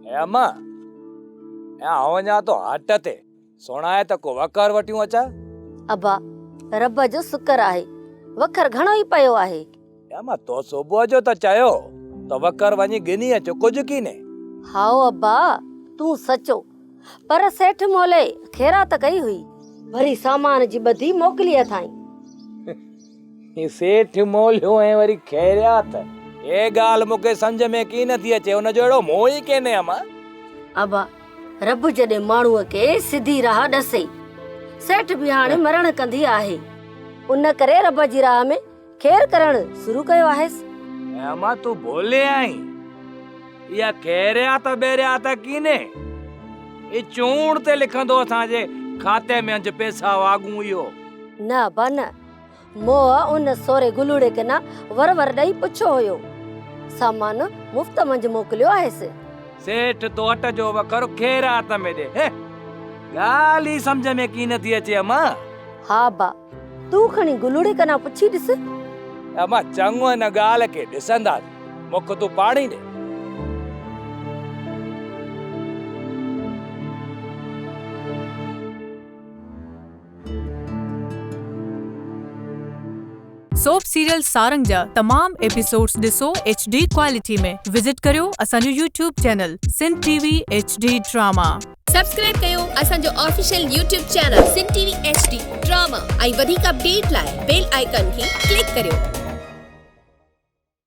اي اما، اي آئون وڃان ٿو هاٽ تي، سڻائي ته ڪو وکر وٺيون اچان. ابا، رب جو شڪر آهي، وکر گهڻو ئي پيو آهي. اي اما، تو صبح جو ته چيو ته وکر وڃي ڳني اچ، ڪجهه ڪينهي. هائو ابا، تون سچو، پر سيٺ مولي خيرات ڪئي هئي، وري سامان جي ٻڌي موڪلي اٿائين. هي سيٺ مولهيو ۽ وري خيريات. هيء ڳالهه مون کي سمجهه ۾ ڪين ٿي اچي، ان جو اهڙو منهن ئي ڪينهي اما. ابا، رب جڏهن ماڻهوء کي سڌي راهه ڏسي، سيٺ به هاڻي مرڻ ڪنڌي آهي. ان ڪري رب جي راهه ۾ خير ڪرڻ شروع ڪيو آهيس. اي اما، تون ڀولي آهين. اها خيريات ٻيريات ڪينهي. هي چوڻ تي لکندو اسان جي کاتي ۾ انج پيسا واڳون اهو. نه ابا نه. موهه ان سوري گلوڙي ڪنا ور ور ڏئي پڇيو هيو. سامان مفت منجهه موڪليو آهيس. سيٺ تو اٽ جو وکر خيرات ۾ ڏي. هه! ڳالهه ئي سمجهه ۾ ڪين ٿي اچي اما. ها ابا، تون کڻي گلوڙي ڪنا پڇي ڏس. اما چڱو ان ڳالهه کي ڏسنداسين. مک تون پاڻي ڏي. سوپ سيريل سارنگ جا تمام ايپيسوڊز ڏسو ايڇ ڊي ڪوالٽي ۾ وزٽ ڪريو اسان جو YouTube channel Sindh T V H D drama. Subscribe ڪيو اسان جو official YouTube channel Sindh T V H D drama ۽ وڌيڪ اپڊيٽ لاء بيل آئيڪان کي ڪلڪ ڪريو.